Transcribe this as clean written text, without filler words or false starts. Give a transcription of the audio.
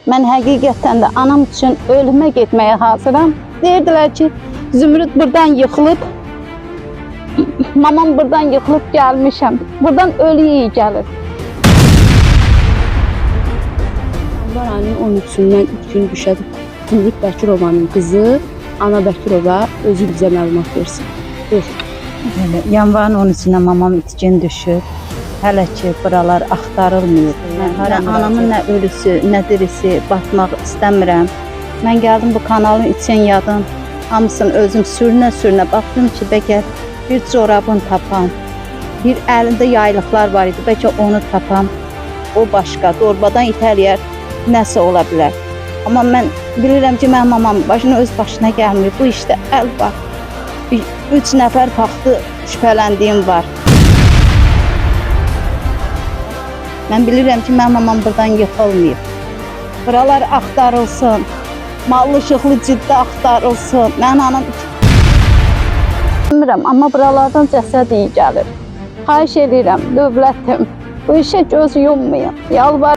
Mən həqiqətən də anam üçün ölümə getməyə hazıram. Deyirdilər ki, Zümrüd buradan yıxılıb, mamam buradan yıxılıb gəlmişəm. Buradan ölü iyi gəlir. Yanvar ayının 13-dən 3 gün düşən Zümrüd Bəkirovanın qızı Ana Bəkirova özü bizə məlumat versin. Buyur. Elə, yanvarın 13-nə mamam itkin düşüb. Hələ ki buralar axtarılmayıb. Mən Mən nə anamın nə ölüsü, nə dirisi batmaq istəmirəm. Mən gəldim bu kanalın için yadın. Hamısını özüm sürünə-sürünə baxdım ki, bəlkə bir corabın tapam. Bir əlində yaylıqlar var idi, bəlkə onu tapam. O başqa, torbadan itələyər, nəsə ola bilər. Amma mən bilirəm ki, mənim mamam başına öz başına gəlmir. Bu işdə əl var. Üç nəfər faktı şübhələndiyim var. Mən bilirəm ki, mənim mamam buradan yıxılmayıb. Buralar axtarılsın. Mallı işıqlı ciddi axtarılsın. Mənim anam Bilmirəm, amma buralardan cəsəd iyi gəlir. Xahiş edirəm, dövlətim, bu işə göz yummayın. Yalvarıram.